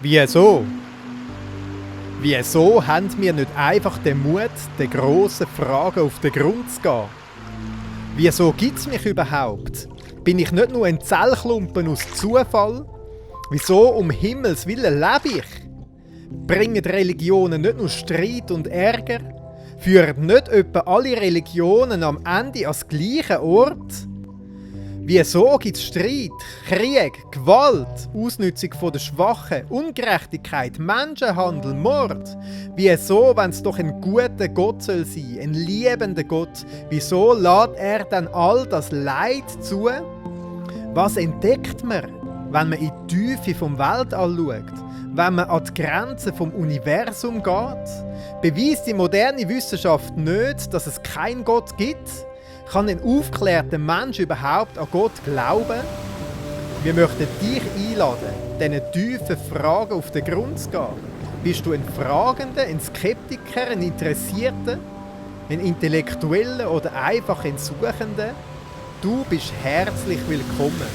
Wieso? Wieso haben wir nicht einfach den Mut, den grossen Fragen auf den Grund zu gehen? Wieso gibt es mich überhaupt? Bin ich nicht nur ein Zellklumpen aus Zufall? Wieso um Himmels Willen lebe ich? Bringen Religionen nicht nur Streit und Ärger? Führen nicht etwa alle Religionen am Ende ans gleiche Ort? Wieso gibt es Streit, Krieg, Gewalt, Ausnutzung der Schwachen, Ungerechtigkeit, Menschenhandel, Mord? Wieso, wenn es doch ein guter Gott soll sein, ein liebender Gott, wieso lässt er dann all das Leid zu? Was entdeckt man, wenn man in die Tiefe vom Weltall schaut? Wenn man an die Grenzen vom Universum geht? Beweist die moderne Wissenschaft nicht, dass es keinen Gott gibt? Kann ein aufgeklärter Mensch überhaupt an Gott glauben? Wir möchten dich einladen, diesen tiefen Fragen auf den Grund zu gehen. Bist du ein Fragender, ein Skeptiker, ein Interessierter, ein Intellektueller oder einfach ein Suchender? Du bist herzlich willkommen.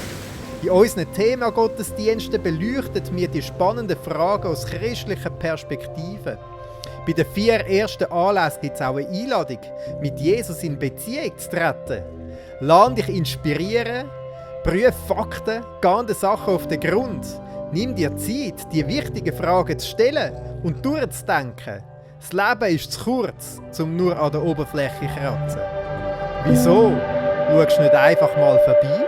In unseren Thema-Gottesdiensten beleuchten wir die spannenden Fragen aus christlicher Perspektive. Bei den 4 ersten Anlässen gibt es auch eine Einladung, mit Jesus in Beziehung zu treten. Lass dich inspirieren, prüfe Fakten, geh an den Sachen auf den Grund. Nimm dir Zeit, die wichtigen Fragen zu stellen und durchzudenken. Das Leben ist zu kurz, um nur an der Oberfläche zu kratzen. Wieso? Schaust du nicht einfach mal vorbei?